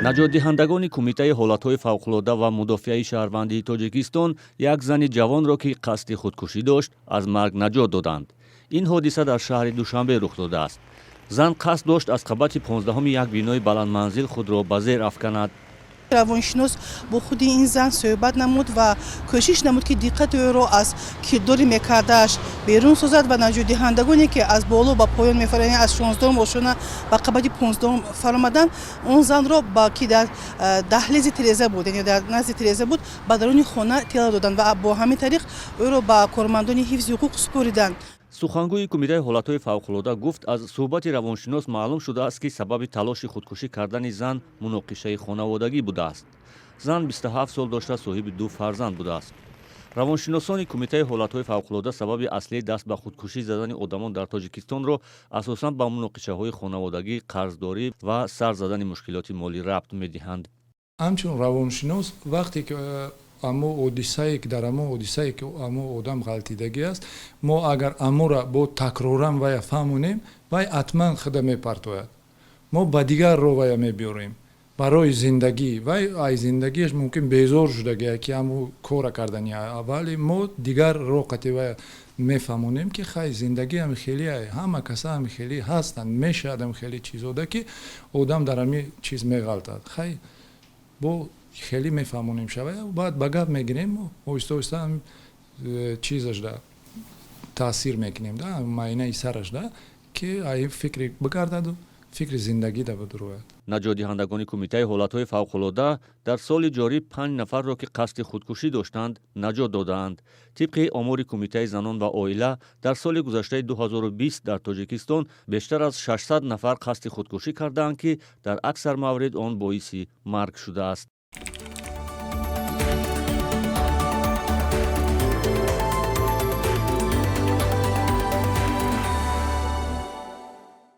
Наҷотдиҳандагони Кумитаи ҳолатҳои фавқулода ва мудофиаи шаҳрвандии Тоҷикистон як зани ҷавонро, ки қасди худкушӣ дошт, аз марг наҷот доданд. Ин ҳодиса дар шаҳри Душанбе рух додааст. Зан қасд дошт аз қабати 15-уми як бинои баландманзил худро ба зер афканад. Равоншинос бо худи ин зан суҳбат намуд ва кӯшиш намуд, ки диққати ӯро аз кирдори мекардааш берун созад. Ва наҷотдиҳандагоне, ки аз боло ба поён мефароянд, аз 16-ум ошёна ба қабати 15-ум фаромаданд, он занро, ки дар даҳлези тиреза буд, яъне дар назди тиреза буд, ба даруни хона тела доданд ва бо ҳамин тариқ ӯро ба кормандони ҳифзи ҳуқуқ супориданд. Сухангӯи Кумитаи ҳолатҳои фавқулода гуфт, аз суҳбати равоншинос маълум шудааст, ки сабаби талоши худкушӣ кардани зан муноқишаи хонаводагӣ будааст. Зан 27 сол дошта, соҳиби ду фарзанд будааст. Равоншиносони Кумитаи ҳолатҳои фавқулода сабаби аслии даст ба худкушӣ задани одамон дар Тоҷикистонро асосан ба муноқишаҳои хонаводагӣ, қарздорӣ ва сар задани мушкилоти молӣ рабт медиҳанд. Ҳамчун равоншинос, вақте ки амо ҳодисае ки дар амо ҳодисае ки амо одам ғалтидагӣ аст, мо агар амора бо такроран вая фаҳмонем, вай ҳатман худа мепартояд. Мо ба дигар роҳ вая мебиёрем барои зиндагӣ. Вай ай зиндагиаш мумкин безор шудагия, ки ҳаму кора кардани, вале мо дигар роҳ қати вая мефаҳмонем, ки хай, зиндагӣ ҳами хеле, ҳама каса ҳами хеле ҳастанд, мешавад ҳами хеле чизода, ки одам дар ҳами чиз меғалтад. Хай, бо хеле мефаҳмонем шава, баъд ба гап мегирем, оҳиста оҳиста чизашда таъсир мекунем да майнаи сарашда, ки ай фикри бигардаду фикри зиндагӣ да бидурояд. Наҷотдиҳандагони Кумитаи ҳолатҳои фавқулода дар соли ҷорӣ панҷ нафарро, ки қасди худкушӣ доштанд, наҷот додаанд. Тибқи омори Кумитаи занон ва оила, дар соли гузаштаи 2020 дар Тоҷикистон бештар аз 600 нафар қасди худкушӣ кардаанд, ки дар аксар маврид он боиси марг шудааст.